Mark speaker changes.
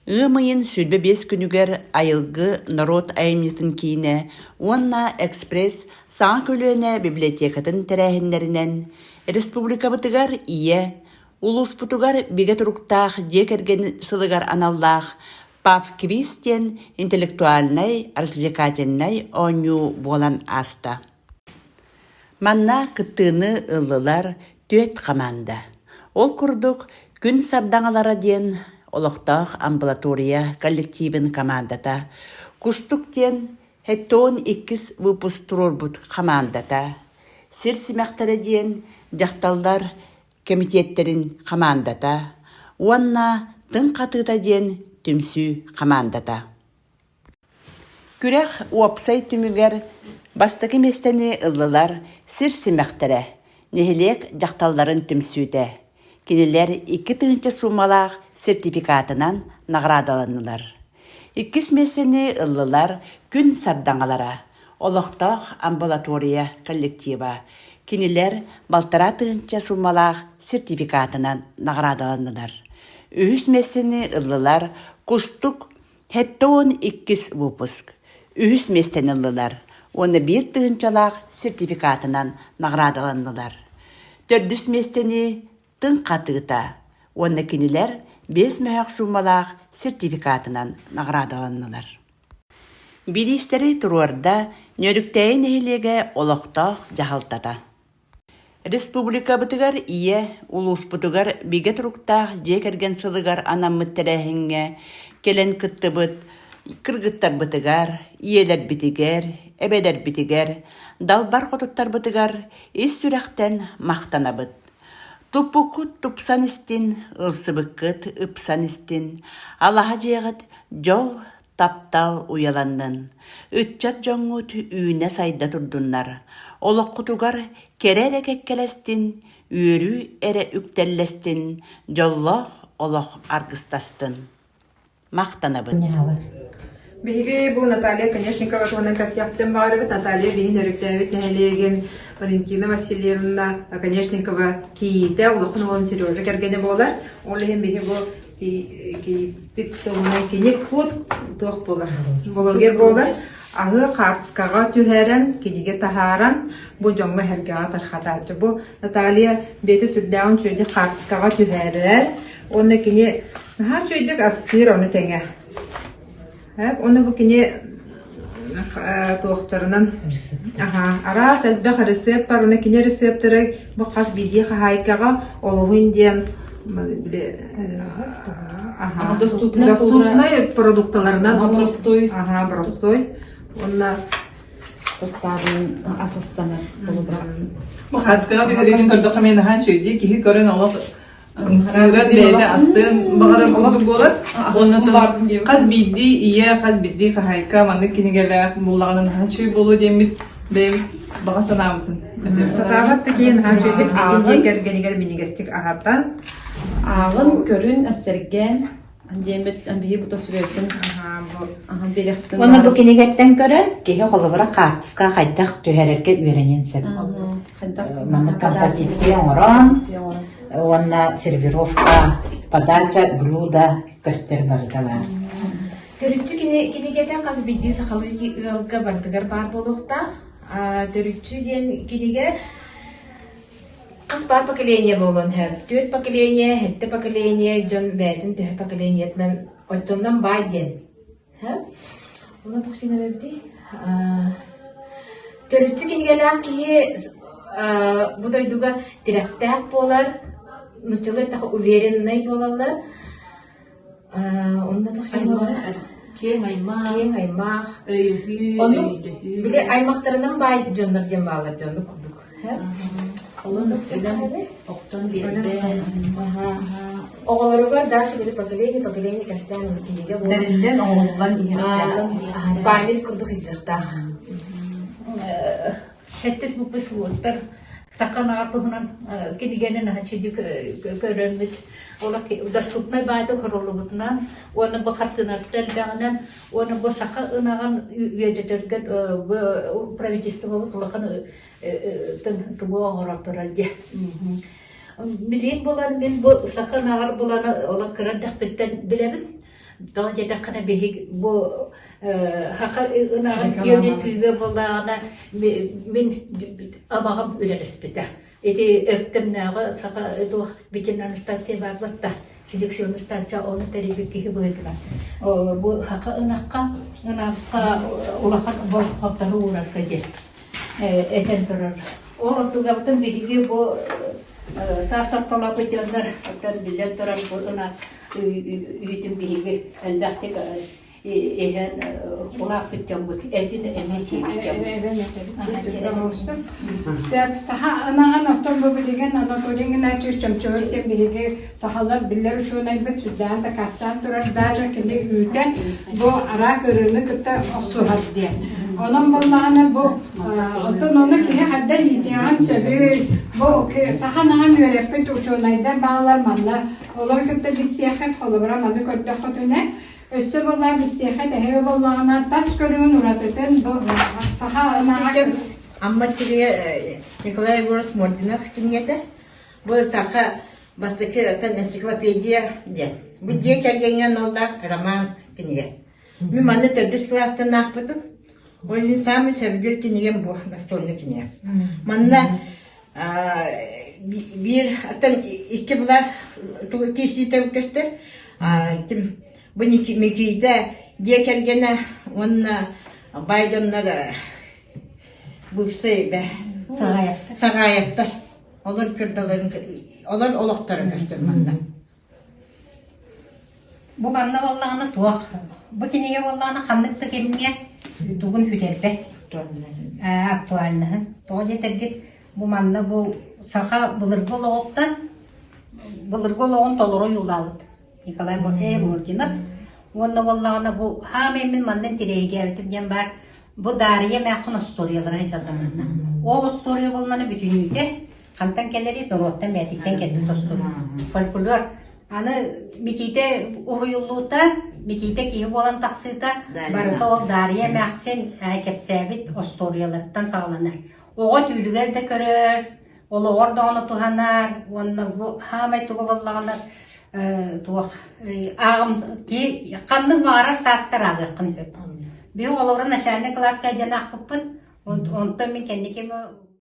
Speaker 1: Ыам ыйын 25 күнүгэр Айылгы норуот айымньытын киинэ уонна Экспресс саҥа көлүөнэ библиотекатын тэрээһиннэринэн республикабытыгар Ийэ, улууспутугар бигэ туруктаах дьиэ кэргэн сылыгар аналлаах ПАВ-квиз диэн интеллектуальнай развлекательнай оонньуу буолан ааста. Манна кыттыыны ыллылар түөрт хамаанда. Ол курдук, Күн сардаҥалара диэн олохтоох амбулатория коллективын командата, Кустук диэн Хэттон иккис выпуск туруорбут хамаандата, Сир симэхтэрэ диэн дьахталлар кэмитиэттэрин хамаандата уонна Тыҥ хатыыта диэн түмсүү хамаандата. Күрэх уопсай түмүгэр бастакы миэстэни ыллылар сир симэхтэрэ, нэһилиэк дьахталларын түмсүүтэ. Кинилэр 2000 суумалаах сертификатынан наҕараадаланнылар. Иккис миэстэни ыллылар күн сардаҥалара, олохтоох амбулатория коллектива. Кинилэр балтараа тыһыынча суумалаах сертификатынан наҕараадаланнылар. Үһүс миэстэни ыллылар Кустук 72 выпуск. Үһүс миэстэни ыллылар уонна биир тыһыынчалаах сертификатынан наҕараадаланнылар. Төрдүс миэстэни тыҥ хатыыта уонна кинилэр биэс мөһөөх суумалаах сертификатынан наҕараадаланнылар. Бириистэри туруорда Ньөрүктээйи нэһилиэгэ олохтоох дьаһалтата. Республикабытыгар Ийэ, улууспутугар бигэ туруктаах дьиэ кэргэн сылыгар анаммыт тэрээһиҥҥэ кэлэн кыттыбыт кыргыттарбытыгар, ийэлэрбитигэр, эбэлэрбитигэр, далбар хотуттарбытыгар ис сүрэхтэн махтанабыт. Туппуккут тупсан истин, ылсыбыккыт ыпсан истин, алаһа дьиэҕит дьол, таптал уйаланнын, ыччат дьоҥҥут үүнэ-сайда турдуннар, олоххутугар кэрэ эрэ кэккэлэстин, үөрүү эрэ үктэллэстин, дьоллоох олох аргыстастын. Махтанабыт.
Speaker 2: Биһиги бу Наталья Конешникова туһунан кэпсиэхпитин баҕарабыт. Наталья биһин өрүктээбит нэһилиэгин Валентина Васильевна Оконешникова кийиитэ, улахан уолун Сережа кэргэнэ буолар. Ол иһин биһи бу кийииппит туһунан кини фуд туох буолар блогер буолар аһыы хаартыскаҕа түһэрэн кинигэ таһааран бу дьоҥҥо эһэргэҕэ тархатааччы бу Наталья бэйэтэ сүрдээҕин үчүгэйдик хаартыскаҕа түһэрэр уонна кини наһаа үчүгэйдик астыыр ону тэҥэ Уонна бу кини туохтарынан араас элбэх ырысыап бар уонна кини ырысыаптара бу хас биирдии хаһаайкаҕа олуһун диэн били доступнай продукталарынан
Speaker 3: боростуой
Speaker 2: аха боростуой уонна
Speaker 3: составын асастанар холобура
Speaker 4: Бу хаацкаҕа түһэриитин көрдөххө мен наһаа үчүгэй киһи көрөн олох Ымсыыран бэйэтэ астыан баҕарар курдук буолар. Уонна хас биирдии ийэ, хас биирдии хаһаайка маннык кинигэлээх буллаҕына наһаа үчүгэй буолуо диэммит бэйэбит баҕа санаабытын этэбит.
Speaker 2: Сатаабат да киһи наһаа үчүгэйдик бэйэтин дьиэ кэргэнигэр минньигэстик аһатан
Speaker 3: ааҕын, көрүн, сэргээн диэммит биһи бу тосуруйаттан биэриэхпитин
Speaker 1: Уонна бу кинигэттэн көрөн киһи холобура хаартыска хайдах түһэрэргэ үөрэниэн сөп. Маннык композиция оҥорон уонна сервировка, подача блюда көстөр барыта баар.
Speaker 5: Төрүччү кинигэтэ хас биирдии сахалыы ыалга барытыгар баар буолуохтаах. Төрүччү диэн кинигэ хас баар поколение буолуон сөп. Түөрт поколение, сэттэ поколение дьон бэйэтин төһө поколениетынан оччоннон баай диэн. Уна тохсин эбэбитий? Төрүччү кинигэлээх киһи бу дойдуга тирэхтээх буолар, нууччалыы эттэххэ увереннай буолаллар. Онно тохсин буолар.
Speaker 3: Киэҥ аймах,
Speaker 5: Киэҥ аймах.
Speaker 3: өйөһүү,
Speaker 5: Ону
Speaker 3: өйдөһүү.
Speaker 5: били аймахтарынан баай дьоннор диэн бааллар дьоннук курдук.
Speaker 3: Олун өлөн охтон биэрдэ.
Speaker 5: Оҕолоругар дальше били поколение поколение кэпсээн кинигэ буолар.
Speaker 4: Бэриллэн оҥоһуллан иһиэхтээх.
Speaker 5: Память курдук илдьиэхтээх.
Speaker 6: Сэттис буппус уоттар таканаҕа туһунан кинигэни наһаа чудик көрөммүт олох доступнай баайда көрүллубутунан уонна бу хартыынаттан элбэҕинэн уонна бу саха ынаҕын үөдэтэргэ правительствобут улахан тугу оҥорон турар диye. Билиин булан мин бу саха ынаҕар булан олох кыра эрдэхпиттэн билэбин. Тоҕо диэтэххинэ биһиги бу саха ынаҕын үөнүтүүгэ буоллаҕына мин абаҕам үлэлэспитэ. Ити Өктөмнөөҕү саха туох ветеринарная станция баар буолта, селекционная станция ону тэрийбит киһи быһыытынан. Бу саха ынахха ынахха улахан болҕомтону уурарга диэн этэн турар. Ол онтугабытын биһиги бу саас ортолообут дьоннор оттон биллэн турар бу ынах үүтүн биһиги элбэхтик иһэн улааппыт дьоммут этин эмиэ сиэбит дьоммут.
Speaker 7: Сөп саха ынаҕын оттон бу билигин Анатолий Игнатьевич Чомчоев диэн биһиги сахалар биллэр учуонайбыт сүрдээҕин дакаастаан турар даже кини үүтэ бу араак ыарыыны кытта охсуһар диэн. Онон буоллаҕына бу оттон ону киһи хайда иитиэҕин сөбүй бу саха ынаҕын үөрэппит учуонайдар баалар манна олор кытта билсиэххит холобура маны көрдөххүтүнэ Өссө буоллар билсиэххэ тэһигэ буоллаҕына тас көрүҥүн уратытын бу саха ынаҕа
Speaker 8: Амма сиригэр Николай Егорович Мординов кинигэтэ. Бу саха бастакы энциклопедия диэн. Бу дьиэ кэргэҥҥэ аналлаах роман кинигэ. Мин манна төрдүс кылаастан аахпытым. Ол иһин саамай сөбүлүүр кинигэм бу настольный кинигэ. Манна биир аттан икки былаас киирсиитэ көстөр. Ким бу Микиитэ дьиэ кэргэнэ уонна баай дьоннор бывший Саҕаайаттар олор кырдаларын олор олохторо көстөр манна.
Speaker 9: Бу манна буоллаҕына туох? Бу кинигэ буоллаҕына ханнык да кэмҥэ тугун сүтэрбэт. Актуальнаһын. Тоҕо диэтэргит бу манна бу саха былыргы олоҕуттан былыргы олоҕун толору ойуулаабыт Николай Мординов. Уонна буоллаҕына бу хаамай мин манна интириэһиргээбитим диэн баар бу Даарыйа эмээххин остуоруйалара дьалланна. Ол остуоруйа буоллаҕына бүтүннүүтэ Хантан кэлэрий норуоттан бэйэтиттэн кэлбит остуруок. Фольклор. Аны Микиитэ уһуйуллуута, Микиитэ киһи буолан тахсыыта барыта ол Даарыйа эмээхсин кэпсээбит остуоруйаларыттан саҕаланар. Оҕо түүлүгэр да көрөр, олоҕор даҕаны туһанар уонна бу хаамай тугу буоллаҕына туох ааҕым киһи ханнык баҕарар сааскар ааҕыаххын сөп. Биһи оҕолору начальный кылааска дьэн аахпыппыт. Онтон мин кэнники.